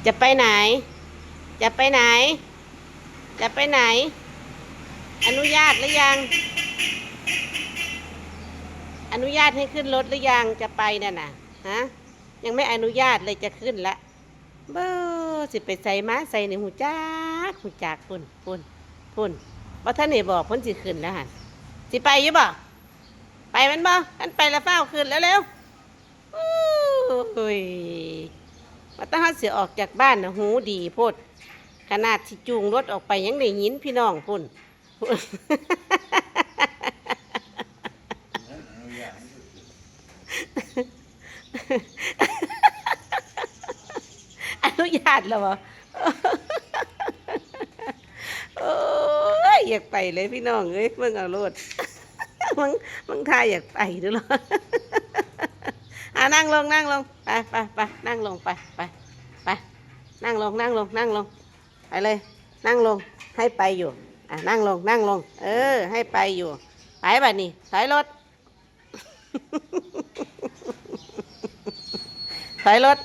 ຈະໄປໄຫນ? ຈະໄປໄຫນ? ຈະໄປໄຫນ? ອະນຸຍາດຫຼືຍັງ? ອະນຸຍາດໃຫ້ຂຶ້ນລົດຫຼືຍັງ? ຈະໄປນັ້ນນະ ຮະ? ຍັງໄມ່ອະນຸຍາດເລີຍ ຈະຂຶ້ນລະ. ເບິ່ງ ຊິໄປໃສມາໃສນີ້ ຮູ້ຈັກ ຮູ້ຈັກ. ພຸ້ນ ພຸ້ນ ພຸ້ນ ບໍ່ທັນໄດ້ບອກ ເພິ່ນຊິຂຶ້ນແລ້ວຫັ້ນ. ຊິໄປຢູ່ບໍ່? ໄປແມ່ນບໍ່? ຄັນໄປລະຟ້າວຂຶ້ນເລັວໆ. ໂອ້ຍ ວ່າແຕ່ເຮົາຊິອອກຈາກບ້ານນະ ຫູດີໂພດ. ຂະໜາດຊິຈູງລົດອອກໄປຍັງໄດ້ຍິນ ພີ່ນ້ອງ ພຸ້ນ. ອະນຸຍາດແລ້ວບໍ່? ໂອ້ຍ ຢາກໄປເລີຍພີ່ນ້ອງເອີຍ ເບິ່ງເອົາໂລດ. ມັນ ມັນທ່າຢາກໄປເດີ້. ອ່າ ນັ່ງລົງ ນັ່ງລົງ ໄປ ໄປ ໄປ ນັ່ງລົງ ໄປ ໄປ ໄປ ນັ່ງລົງ ນັ່ງລົງ ນັ່ງລົງ ໄປເລີຍ ນັ່ງລົງ ໃຫ້ໄປຢູ່. ອ່າ ນັ່ງລົງ ນັ່ງລົງ ເອີ ໃຫ້ໄປຢູ່. ໄປບາດນີ້ ຖອຍລົດ ຖອຍລົດ